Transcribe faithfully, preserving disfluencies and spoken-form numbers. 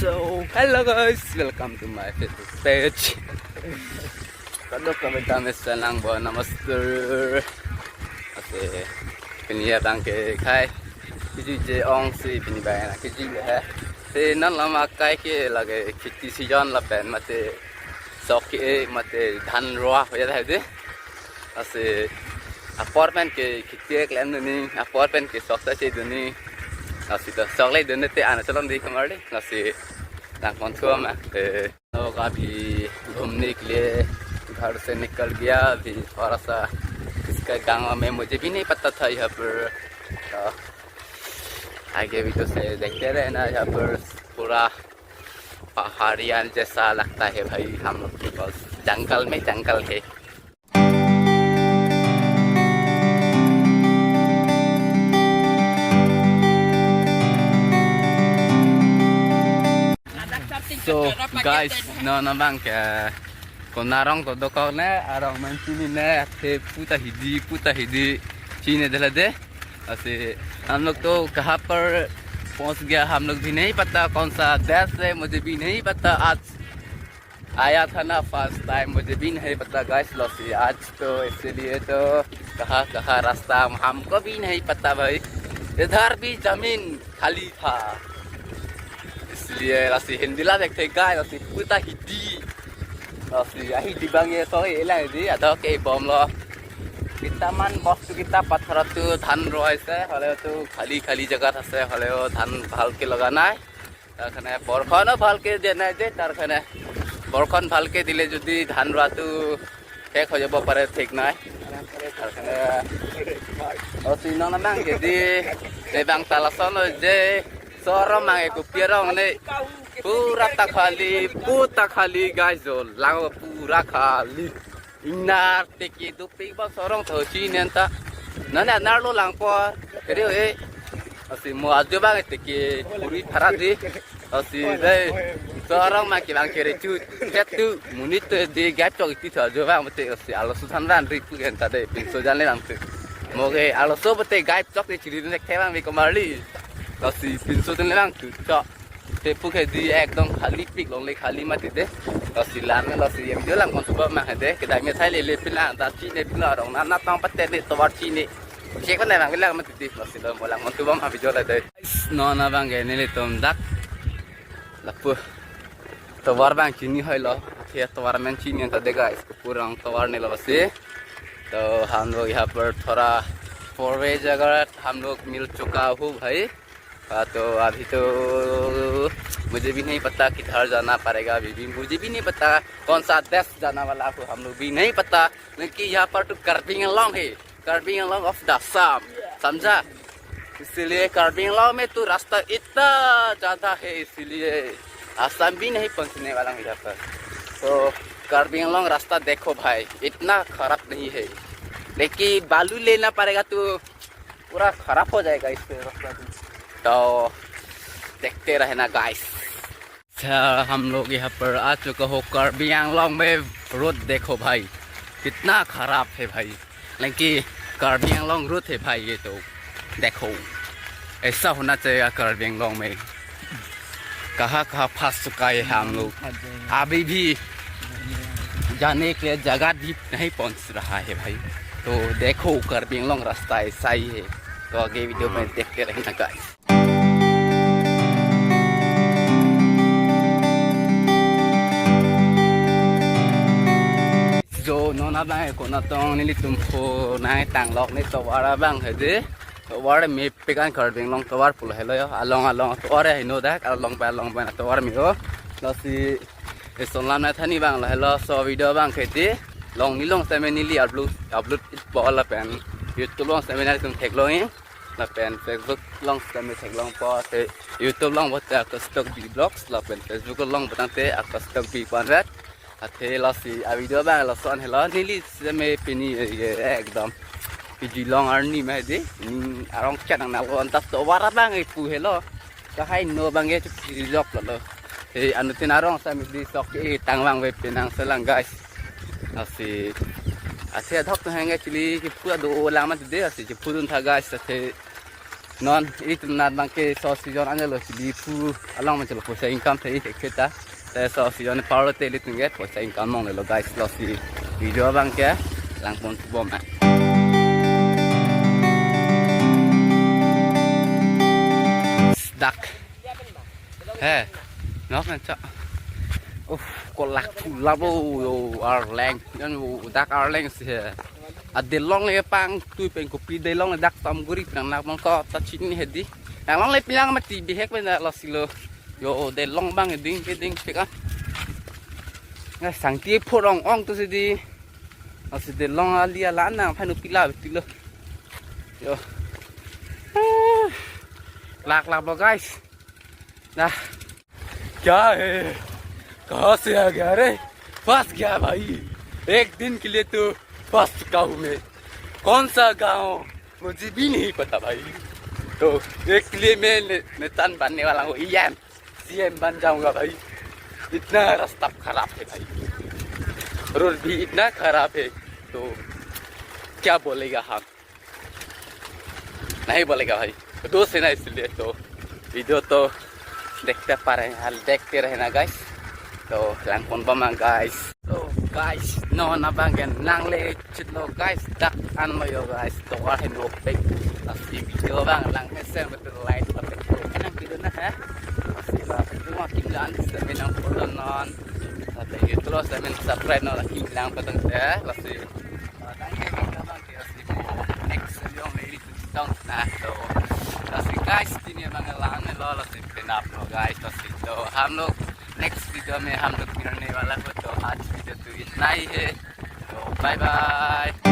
So, hello guys, welcome to my Facebook page. Kadokave ta mesen lang bo, namaste. Ase, pini abang ke khai kejui je ong si pini abang na kejui he. Se non lama kai ke lake kheti season lapen mate sok ke mate dhan roa hoya tha de. Ase apor pen ke kheti klem dun ni, apor pen ke sok ta che dun ni. Ase to sok le dun te ana chalon di kamar le. Ase nang kon thua ma. Eh, लोग अभी घूमने के लिए घर से निकल गया। अभी थोड़ा सा इसका गांव में मुझे भी नहीं पता था यहाँ पर। तो आगे वीडियो से देखते रहना। यहाँ पर पूरा पहाड़ियाँ जैसा लगता है भाई, हम लोग के पास जंगल में जंगल है। So guys, non abang ke konat arong to dokok ne, arong man chini ne, athe puta hidi, puta hidi chini dela de. ऐसे हम लोग तो कहाँ पर पहुंच गया, हम लोग भी नहीं पता, कौन सा देश है, मुझे भी नहीं पता। आज आया था ना फर्स्ट टाइम, मुझे भी नहीं पता गाइस। लसी आज तो इसीलिए तो कहाँ कहाँ रास्ता हम, हमको भी नहीं पता भाई। इधर भी जमीन खाली था, इसलिए लसी hindi la देख थे गाइस। लसी puta hidi, lasi ahidi abang ye so elang di ada ke bom lo. Kita man bos tu kita pathar tu dhan roa ase, hale tu khali khali jaga ase, hale dhan bhal ke laga nai. Tar karne borkhon bhal ke dia nai je, tar karne borkhon bhal ke dile jodi dhan roa tu thek ho jabo pare thik nai. Tar karne, o si non abang ke di, le abang ta lason lo je, so arong mang e kopi arong ne, pura ta khali, puta khali guys, jo lang pura khali. Ingnar teke dopik ba so arong tho chini anta. Nane anerlo langpo. Kere e. Lasi mo ajo abang teke puri phara di. Lasi dei. So arong ma ke abang kere chu. Chet tu monit tu di gap chok iti tho ajo abang mate lasi arloso than ran ri pu anta dei. Pinso jan le lang tu. Mo ke arloso mate gap chok di chiri ne ke abang bi komarli. Lasi pinso jan le lang tu. Chok. Te pu ke di ekdom khali pik longle khali mati de. Lasi lan lasi yang jo lang kon suba mang de. Kedai me thai lele pin lang ta chini pin arong na na tong pate ne tovar chini. Chek kon lang lang mati de. Lasi lo mo lang kon suba mang video la de. Guys, non abang ke nelitum dak lapu tovar abang chini hoi lo. Athe tovar men chini anta de guys. Kopur arong tovar ne lo lasi. तो हम लोग यहाँ पर थोड़ा four way जगह हम लोग मिल चुका हूँ भाई। हाँ, तो अभी तो मुझे भी नहीं पता किधर जाना पड़ेगा, अभी भी मुझे भी नहीं पता कौन सा देश जाना वाला हूँ, हम लोग भी नहीं पता। लेकिन यहाँ पर तो कार्बी आंगलोंग है, कार्बी आंगलोंग of the Assam, समझा? इसीलिए कार्बी आंगलोंग में तो रास्ता इतना ज्यादा है, इसीलिए आसाम भी नहीं पहुंचने वाला हूँ यहाँ पर। तो कार्बी आंगलोंग रास्ता देखो भाई, इतना खराब नहीं है, लेकिन बालू लेना पड़ेगा तो पूरा खराब हो जाएगा इस पे रास्ता भी। तो देखते रहना गाइस। अच्छा, हम लोग यहाँ पर आ चुका हो कार्बी आंगलोंग में। रोड देखो भाई, कितना खराब है भाई। लेकिन कार्बी आंगलोंग रोड है भाई, ये तो देखो, ऐसा होना चाहिए कार्बी आंगलोंग में। कहाँ कहाँ फंस चुका है हम लोग, अभी भी जाने के जगह भी नहीं पहुंच रहा है भाई। तो देखो, कार्बी आंगलोंग रास्ता ऐसा ही है। तो आगे वीडियो में देखते रहना guys. Jo non abang e konat tong nelitum pho nai tanglok ne tovar abang hedi. Tovar me pekan Karbi Anglong tovar pulo helo yo. Along along tovar heno dak along pa along pa tovar me o. Lasi eson lam nai thani abang lo helo so video abang kheti. Long ni long seme neli upload upload it po lapen YouTube long seme nelitum theklong in. Lapen Facebook long seme theklong po te YouTube long bo te Akastok B Vlogs lapen Facebook long bo tangte Akastok B Conrad. Athe lasi a video abang lason helo neli seme pini eh, eh, ekdom. Piji long arni ma de ning arong chan nang nalo antas tovar abang e pu helo. Kahai no abang e chuk piji jok lo. He anuttin arong seme di sok e tang abang ve penang selang guys. Lasi athe adhok to henge chili kipu ado lang ma de lasi kipu dun tha guys athe Non ilitum nat abangke laso season anjalo, si Diphu along ma chalo poisa income thei thek thek ta. Te laso season apor te ilitum ke poisa income longlelo guys, lasi video abangke langpon tubom ah. Dak. He. Nok na cha. Uff, kolak pula bo, yo, arleng. Yan, yo, dak arleng si he. Adelong le pangtui pen kopi delong le dak tom guri pang nak bang ko ta chini hedi. Yang long le pilang mati bihek pen da lasi lo. Yo, delong abang ding ke ding pek ah. Nga sangti phorong ong tu si di. Lasi delong ali ala nang phanu pila betul lo. Yo. Ah. Lak lak bo guys. Nah. क्या है? कहाँ से आ गया रे? फंस गया भाई, एक दिन के लिए तो फंस चुका हूँ मैं। कौन सा गांव, मुझे भी नहीं पता भाई। तो एक के लिए मैं ने-, नेता बनने वाला हूँ, ईएम, सीएम बन जाऊंगा भाई। इतना रास्ता खराब है भाई, रोड भी इतना खराब है, तो क्या बोलेगा हम। नहीं बोलेगा भाई, दोस्त है ना, इसलिए। तो वीडियो तो देखते पा रहे हैं, देखते रहना गाइस। तो langpon bom ah guys. तो guys, non abangke nangle chitlo guys, dak an lo yo guys. Tovar heno pek. Lasi video abang lang mesen betul, like betul. Enang video na ha. Lasi la cuma kimlan semenang photo non. Tapi itu lo semen subscribe non lagi lang petang ya. Lasi next video में ilitum tong na to. Lasi guys, pini abang lang lo, lasi penap lo guys, lasi to हम लोग next video में हम लोग मिलने वाला हो। तो आज वीडियो तो इतना ही है, तो बाय बाय।